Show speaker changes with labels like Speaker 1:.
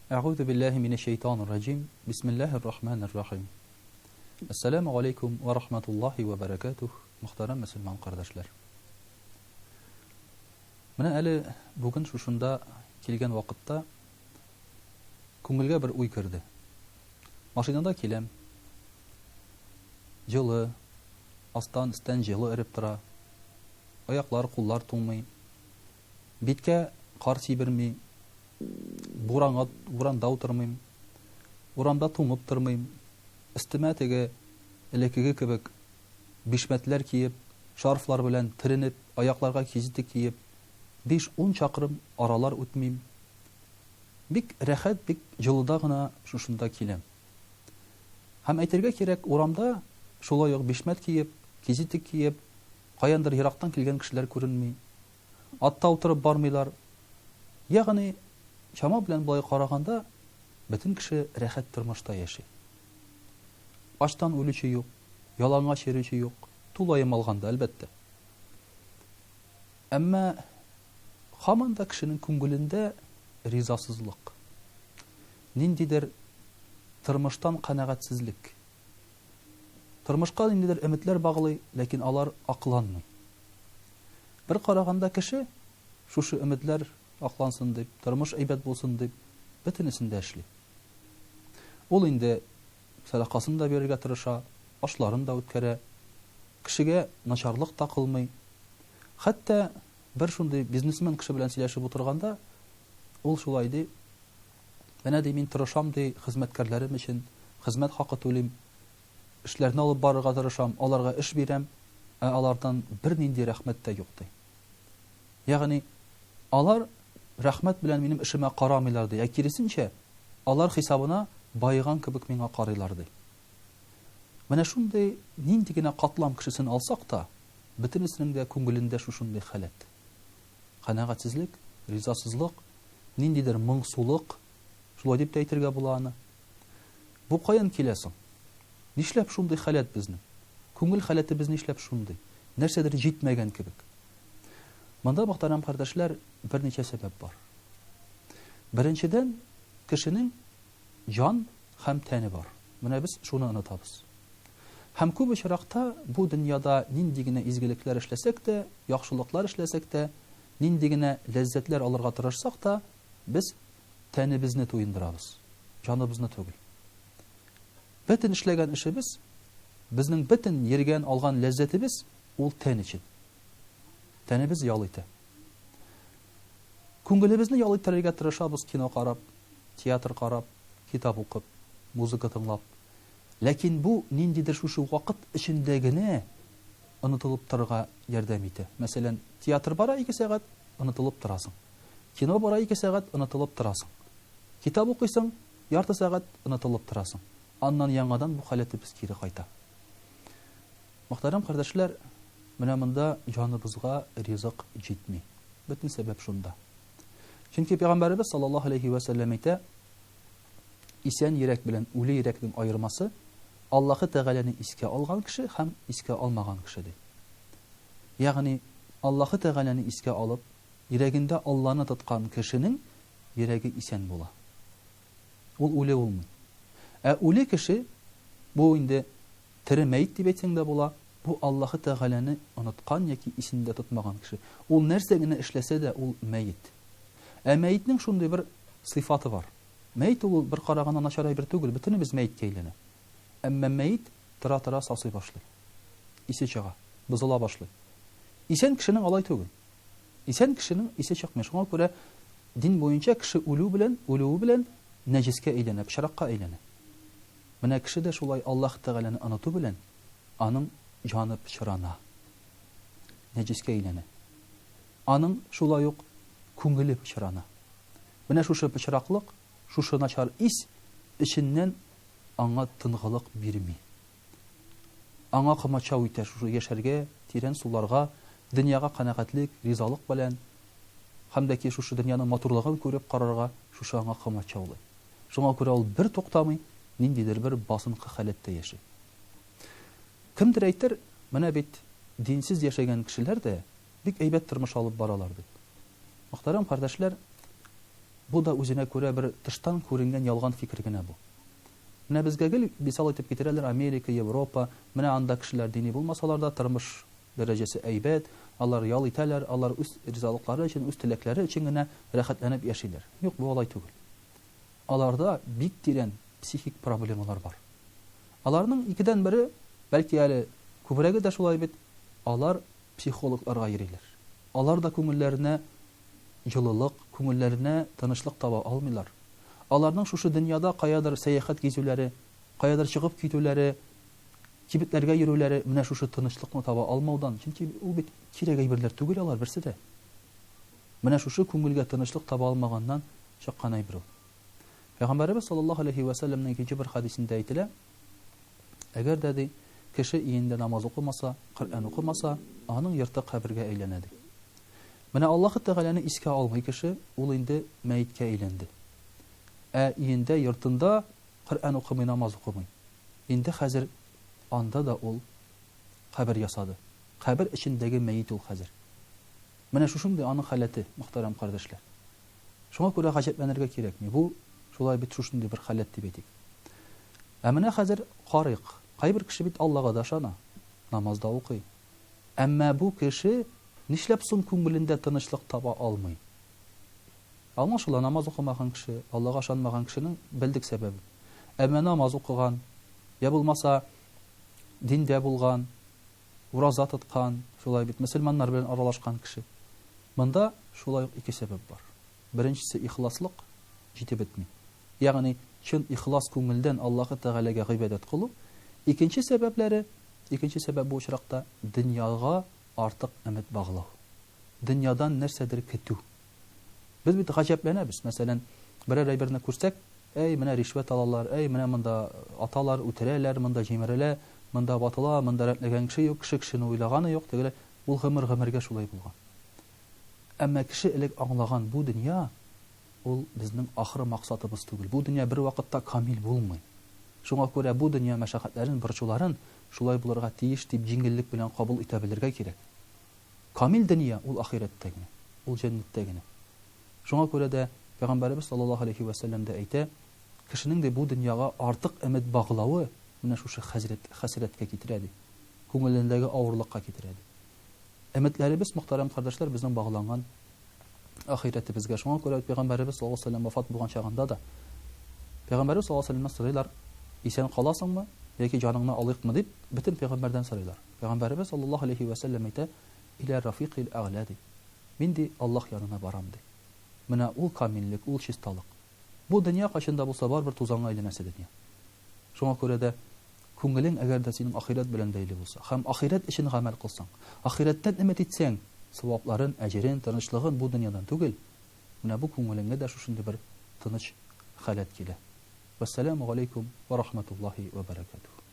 Speaker 1: Әгуду биллаһи минәш шәйтанир раҗим. Бисмиллаһир рахманир рахим. Ассаламу алейкум ва рахматуллаһи ва баракатух, мөхтәрәм мөселман кардәшләр. Менә әле бүген шушында килгән вакытта күңелгә бер уй керде. Машинада киләм. Җылы, астан, өстән җылы өреп тора. Аяклар, куллар туңмый. Биткә кар сиберми, буранга, буранда утырмыйм, урамда туңып тормыйм, өстемә теге элеккеге кебек бишмәтләр киеп, шарфлар белән төренеп, аякларга кизитек киеп, биш-ун чакрым аралар үтмим. Бик рәхәт, бик җылыда гына шушында киләм. Һәм әйтергә кирәк, урамда шулай ук бишмәт киеп, кизитек киеп, каяндыр ерактан килгән кешеләр күренми. Атта утырып бармыйлар. Ягъни, чама белән болай караганда, бөтен кеше рәхәт тормышта яши. Ачтан үлүче юк, ялангач йөрүче юк, тулаем алганда, әлбәттә. Әмма һаман да кешенең күңелендә ризасызлык, ниндидер тормыштан канәгатьсезлек. Тормышка ниндидер өметләр баглый, ләкин алар акланмый. Бер караганда кеше шушы өметләр аклансын дип, тормыш әйбәт булсын дип, бөтенесен дә эшли. Ул инде сәдакасын да бирергә тырыша, ашларын да үткәрә, кешегә начарлык та кылмый. Хәтта бер шундый бизнесмен кеше белән сөйләшеп утырганда, ул шулай ди, Менә, ди, мин тырышам, ди, хезмәткәрләрем өчен хезмәт хакы түлим, эшләрне алып барырга тырышам, аларга эш бирәм, ә алардан бернинди рәхмәт тә юк, ди. Ягъни, алар рәхмәт белән минем эшемә карамыйлар, ди, ә киресенчә, алар хисабына баеган кебек миңа карыйлар, ди. Менә шундый нинди генә катлам кешесен алсак та, бөтенесенең дә күңелендә шушындый халәт. Канәгатьсезлек, ризасызлык, ниндидер моңсулык, шулай дип тә әйтергә була аны. Бу каян килә соң? Нишләп шундый халәт безнең? Күңел халәтебез нишләп шундый? Нәрсәдер җитмәгән кебек. Монда, мөхтәрәм кардәшләр, берничә сәбәп бар. Беренчедән, кешенең җан һәм тәне бар. Менә без шуны онытабыз. Һәм күп очракта бу дөньяда нинди генә изгелекләр эшләсәк тә, яхшылыклар эшләсәк тә, нинди генә ләззәтләр алырга тырышсак та, без тәнебезне туендырабыз, җаныбызны түгел. Бөтен эшләгән эшебез, безнең бөтен йөргән, алган ләззәтебез ул тән өчен. Тәнебез ял итә. Күңелебезне ял иттерергә тырышабыз кино карап, театр карап, китап укып, музыка тыңлап. Ләкин бу ниндидер шушы вакыт эчендә генә онытылып торырга ярдәм итә. Мәсәлән, театр бара ике сәгать, онытылып торасың. Кино бара ике сәгать, онытылып торасың. Китап укыйсың, ярты сәгать, онытылып торасың. Аннан яңадан бу халәтебез кире кайта. Мөхтәрәм кардәшләр, менә монда җаныбызга ризык җитми. Бөтен сәбәп шунда. Чөнки Пәйгамбәребез саллаллаһу алейһи вә сәлләм әйтә, Исән йөрәк белән үле йөрәкнең аермасы, Аллаһы Тәгаләне искә алган кеше һәм искә алмаган кеше, ди. Ягъни, Аллаһы Тәгаләне искә алып, йөрәгендә Алланы тоткан кешенең йөрәге исән була. Ул үле булмый. Ә үле кеше, бу инде тере мәет дип әйтсәң дә була, бу Аллаһы Тәгаләне оныткан яки исендә тотмаган кеше. Ул нәрсә генә эшләсә дә, ул мәет. Ә мәетнең шундый бер сыйфаты бар. Мәет ул бер караганда начар әйбер түгел, бөтенебез мәеткә әйләнә. Әмма мәет тора-тора сасый башлый. Исе чыга, бозыла башлый. Исән кешенең алай түгел. Исән кешенең исе чыкмый. Шуңа күрә дин буенча кеше үлү белән, үлүе белән нәҗескә әйләнә, пычракка әйләнә. Менә кеше дә шулай Аллаһ Тәгаләне оныту белән аның җаны пычрана. Нәҗескә әйләнә. Аның шулай ук күңеле пычрана. Менә шушы пычраклык, шушы начар ис эченнән аңа тынгылык бирми. Аңа комачау итә шушы яшәргә, тирән суларга, дөньяга канәгатьлек, ризалык белән һәм дә ки шушы дөньяның матурлыгын күреп карарга шушы аңа комачаулый. Шуңа күрә ул бер туктамый, ниндидер бер басынкы халәттә яши. Кемдер әйтер, менә бит динсез яшәгән кешеләр дә бик әйбәт тормыш алып баралар дип. Мөхтәрәм кардәшләр, Бу да үзенә күрә бер тыштан күренгән ялган фикер генә бу. Менә безгә гел мисал итеп китерәләр Америка, Европа, менә анда кешеләр дини булмасалар да, тормыш дәрәҗәсе әйбәт, алар ял итәләр, алар үз ризалыклары өчен, үз теләкләре өчен генә рәхәтләнеп яшиләр. Юк, бу алай түгел. Аларда бик тирән психик проблемалар бар. Аларның икедән бере, бәлки әле күбрәге дә шулай бит, алар психологларга йөриләр. Алар да күңелләренә җылылык, күңелләренә тынычлык таба алмыйлар. Аларның шушы дөньяда каядыр сәяхәт гизүләре, каядыр чыгып китүләре, кибетләргә йөрүләре менә шушы тынычлыкны таба алмаудан, чөнки ул бит кирәк әйберләр түгел алар берсе дә. Менә шушы күңелгә тынычлык таба алмаганнан чыккан әйбер ул. Пәйгамбәребез саллаллаһу алейһи вә сәлләмнең икенче бер хәдисендә әйтелә, Әгәр дә, ди, кеше өендә намаз укымаса, Коръән укымаса, аның йорты кабергә әйләнә, ди. Менә Аллаһы Тәгаләне искә алмый кеше, ул инде мәеткә әйләнде. Ә өендә, йортында Коръән укымый, намаз укымый. Инде хәзер анда да ул кабер ясады. Кабер эчендәге мәет ул хәзер. Менә шушындый аның халәте, мөхтәрәм кардәшләр. Шуңа күрә гаҗәпләнергә кирәкми. Бу шулай бит шушындый бер халәт дип әйтик. Ә менә хәзер карыйк. Кайбер кеше бит Аллага да ышана, намаз да укый. Әмма бу кеше нишләп соң күңелендә тынычлык таба алмый? Аңлашыла, намаз укымаган кеше, Аллага ышанмаган кешенең белдек сәбәбен. Әмма намаз укыган, я булмаса диндә булган, ураза тоткан, шулай бит, мөселманнар белән аралашкан кеше. Монда шулай ук ике сәбәп бар. Беренчесе ихласлык җитеп бетми. Ягъни чын ихлас күңелдән Аллаһы Тәгаләгә гыйбадәт кылу. Икенче сәбәпләре, икенче сәбәп бу очракта дөньяга артык өмет баглау. Дөньядан нәрсәдер көтү. Без бит гаҗәпләнәбез, мәсәлән, берәр әйберне күрсәк, әй, менә ришвәт алалар, әй, менә монда аталар, үтерәләр, монда җимерелә, монда ватыла, монда рәтләгән кеше юк, кеше кешене уйлаганы юк, тегеләй. Ул гомер-гомергә шулай булган. Әмма кеше элек аңлаган бу дөнья, ул безнең ахыр максатыбыз түгел. Бу дөнья бервакытта камил булмый. Шуңа күрә бу дөнья мәшәкатьләрен, борчуларын шулай булырга тиеш дип җиңеллек белән кабул итә белергә кирәк. Камил дөнья ул ахирәттә генә, ул җәннәттә генә. Шуңа күрә дә Пәйгамбәребез саллаллаһу алейһи вә сәлләм дә әйтә, кешенең ди бу дөньяга артык өмет баглавы менә шушы хәзрәт, хәсрәткә китерә ди. Күңелендәге авырлыкка китерә ди. Өметләребез, мөхтәрәм кардәшләр, безнең багланган ахирәтебезгә. Шуңа күрә Пәйгамбәребез саллаллаһу алейһи вә сәлләм вафат булган чагында да Пәйгамбәребез саллаллаһу алейһи вә сәлләмнән сорыйлар, исән каласыңмы яки җаныңны алыйкмы дип, бөтен пәйгамбәрдән сорыйлар. Пәйгамбәребез саллаллаһу алейһи вә сәлләм әйтә, Илә рафикил әгълә ди. Мин ди Аллаһ янына барам ди. Менә ул камиллек, ул чисталык. Бу дөнья кайчан да булса барыбер тузанга әйләнәсе дөнья. Шуңа күрә дә күңелең әгәр дә синең ахирәт белән бәйле булса һәм ахирәт өчен гамәл кылсаң, ахирәттән өмет итсәң, савапларын, әҗерен, тынычлыгын бу дөньядан түгел, менә бу күңелеңгә дә шушындый бер тыныч халәт килә. Вәссәламү галәйкүм вә рахмәтуллаһи вә бәрәкәтүһ.